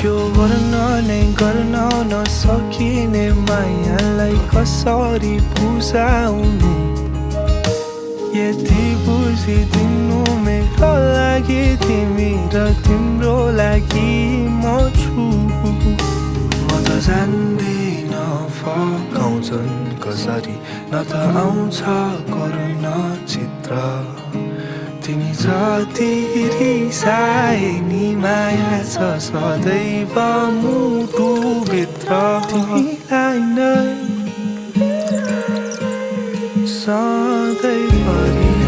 त्यो गर्न नै गर्न नसकिने मायालाई कसरी बुझाउनु यति बुझिदिनु मेरो लागि तिमी र तिम्रो लागि म छु म त जान्दिन फकाउँछन् कसरी न त आउँछ करुण चित्र तिमी जति रिसाए नि माया छ सदैव मुटुभित्र तिमीलाई नै सधैँभरि